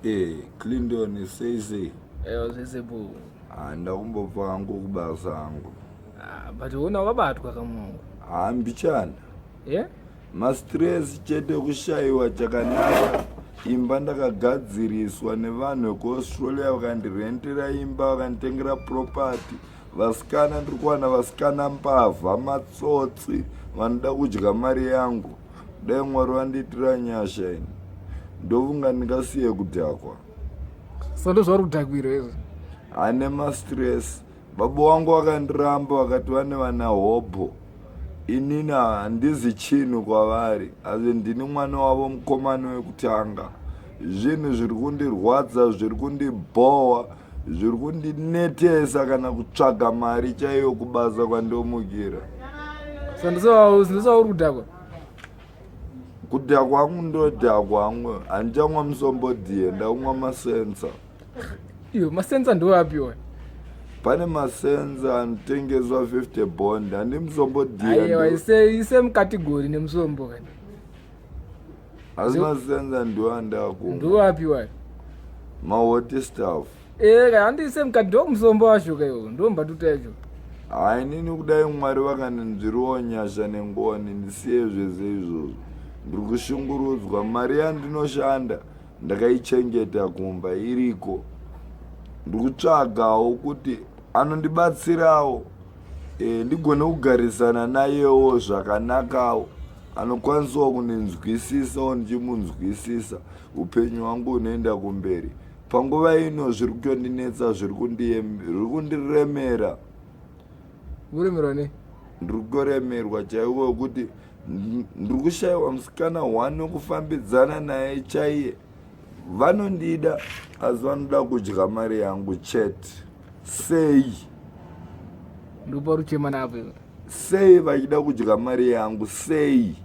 Eh, Clinton sei sei? Ewa zvese bho. Ah, ndakumbobva hangu kubasa hangu. Ah, but una wakabatwa kamungu. Ah, mbichana. Yeah? Mastress chete kushayiwa chakanaka. Imba ndakagadziriswa nevanhu vekuAustralia vakandirentera imba vakanditengera property. Vasikana ndiri kuwana vasikana mbavha matsotsi vanoda kudya mari yangu. Dai Mwari vandiitira nyasha ini. Ndofunga ndingasiye kudhakwa. So ndozvauri kudhakwira izvo. Ane mastress. Baba wangu vakandiramba vakati vane vana hobho. Inini handizi chinhu kwavari asi ndini mwana wavo mukomana wekutanga. Zvinhu zviri kundirwadza zviri kundibhowa zviri kundinetesa kana kutsvaga mari chaiyo kubasa kwandomukira. So ndozvauri kudhakwa? Kudhakwa hangu ndodhakwa hangu handichamwa musombodhiye ndakumwa masensa. Iyo masensa ndoapi wa? Pane masensa anotengeswa 50 bond handi musombodhiya. Aiwa ise ise mukategori nemusombo kani. Asi masensa ndiwo andakumwa. Ndoapi wa? Mahot stuff. Eh, handi same ka ndo musombo wacho ka iwo ndo mbatuta yacho. Hayi inini kudai Mwari vakandinzwirawo nyasha nengoni ndisiye zvese izvozvo. Ndiri kushungurudzwa mari yandinoshanda ndakaichengeta kumba iriko. Ndiri kutsvagawo kuti anondibatsirawo e, ndigone kugarisana nayewo zvakanakawo anokwanisawo kundinzwisisawo ndichimunzwisisa upenyu hwangu hunoenda kumberi. Panguva ino zviri kutondinetsa zviri kundiremera. Kuremerwa nei? Ndiri kutoremerwa chaiko wekuti ndiri kushayiwa musikana one wekufambidzana naye chaiye. Vanondida asi vanoda kudya mari yangu chete. Sei? Ndopa ruchema napo iwe. Sei vachida kudya mari yangu? Sei?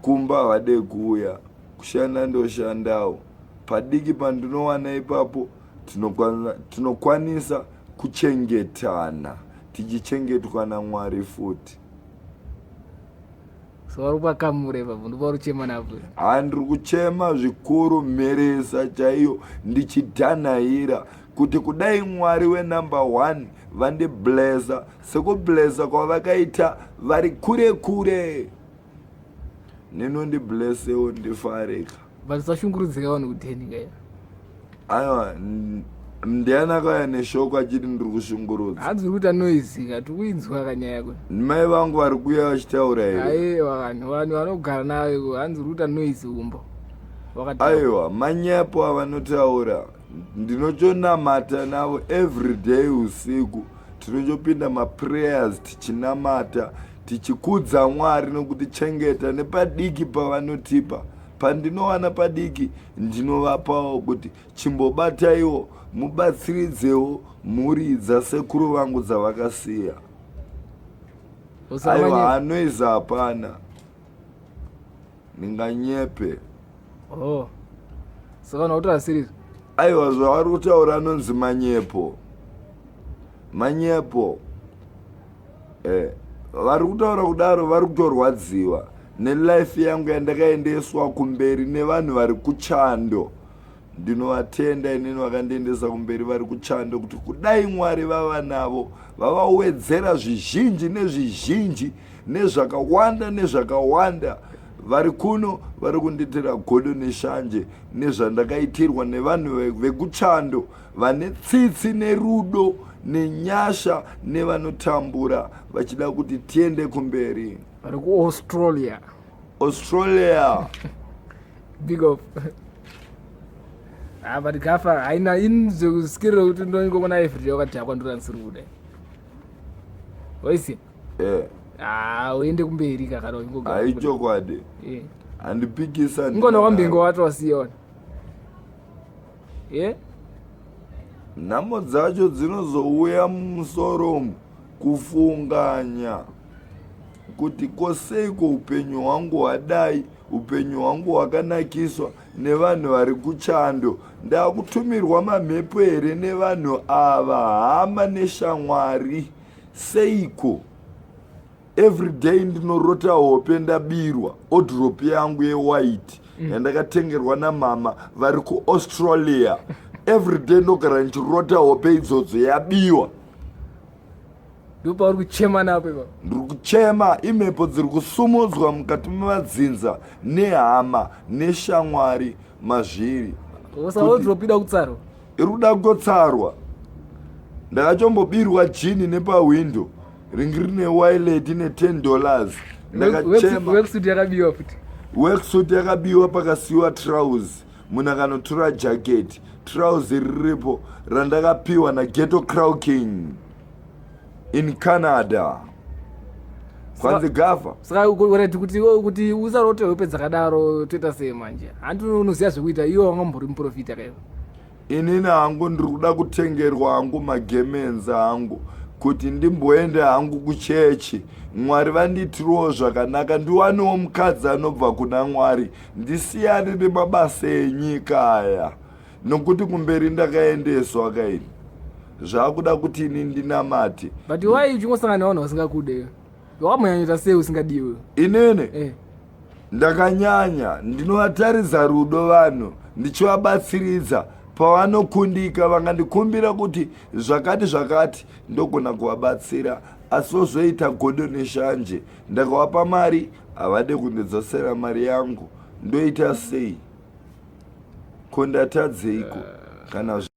Kumba havade kuuya. Kushanda ndoshandawo. Padiki pandinowana ipapo tinokwanisa kuchengetana tichichengetwa naMwari futi. So vari kupakamura ipapo ndopauri kuchema napo. Haa ndiri kuchema zvikuru mheresa chaiyo ndichidhanhaira kuti kudai Mwari wenumber one vandiblesa sekublesa kwavakaita vari kure kure ninondiblesewo ndifareka. But usashungurudzika vanhu kudheni kaya. Aiwa ndiani akauya neshoko achiti ndiri kushungurudza? Hanzi uri kuita noise ka tiri kuinzwa kanyaya yako. Mai vangu vari kuuya vachitaura here? Aiwa vanhu vanhu vanogara nayo hanzi uri kuita noise kumba. Aiwa manyepo avanotaura ndinotonamata navo everyday usiku tinotopinda maprayers tichinamata tichikudza Mwari nokutichengeta nepadiki pavanotipa Pandinowana padiki ndinovapawo kuti chimbobataiwo mubatsiridzewo mhuri dzasekuru vangu dzavakasiya. Aiwa anoiza hapana. Ndinganyepe. Oh. Saka unotaura serious? Aiwa zvavari kutaura anonzi manyepo. Manyepo. Eh, vari kutaura kudaro vari kutorwadziwa nelife yangu yandakaendeswa kumberi nevanhu vari kuchando ndinovatenda inini vakandiendesa kumberi vari kuchando kuti kudai mwari vava navo vavawedzera zvizhinji nezvizhinji nezvakawanda nezvakawanda vari kuno vari kundiitira godo neshanje nezvandakaitirwa nevanhu vekuchando vane tsitsi nerudo nenyasha nevanotambura vachida kuti tiende kumberi vari kuaustralia australia big up ah, but gafa haina inzvekusikirira kuti ndongoona everyday wakadhakwa ndoransiri kuda waisi eh. ah, uende kumberi kakana haichokwadi eh. handipikisa ngona wambingo watowasiya ona yeah? Nhamo dzacho dzinozouya mumusoro umu kufunganya kuti ko seiko upenyu hwangu hwadai upenyu hwangu hwakanakiswa nevanhu vari kuchando ndakutumirwa mamhepo here nevanhu ava hama neshamwari seiko everyday ndinorota hope ndabirwa odrop yangu yewhite. Yandakatengerwa namama vari kuAustralia. Everyday ndogara ndichirota hope idzodzo yabiwa. Ndopauri kuchema napo ipapo? Ndiri kuchema. Imhepo dziri kusumudzwa mukati memadzinza nehama neshamwari mazviri. Usaodropida kutsarwa. Iri kuda kutotsarwa. Ndakatombobirwa jini nepahwindo ringi rine wilet ine $10. Ndakachema. Worksuit yakabiwa futi. Worksuit yakabiwa, pakasiyiwa trouse. Munhu akanotora jacket, trouse riripo randakapiwa naGeto Crow King in Canada, kwanzi gafa. Saka urati kuti usarote hope dzakadaro, toita sei manje? Handi unoziva zvekuita iwe, wangambori muprofita kaivo. Inini hangu ndiri kuda kutengerwa hangu magemenzi angu kuti ndimboende hangu kuchechi, Mwari vandiitirewo zvakanaka, ndiwanewo mukadzi anobva kuna Mwari, ndisiyane nemabasa enyika aya, nokuti kumberi ndakaendeswa kaini. Zvaakuda kuti ini ndinamate. But why uchingosangana nevanhu vasingakude? Wakamboyanyoita sei usingadiwe? Inini ndakanyanya. Ndinovataridza rudo vanhu, ndichivabatsiridza pavanokundika. Vangandikumbira kuti zvakati zvakati, ndogona kuvabatsira, asi vozoita godo neshanje. Ndakavapa mari, havade kundidzosera mari yangu. Ndoita sei? Ko ndatadzeiko kana?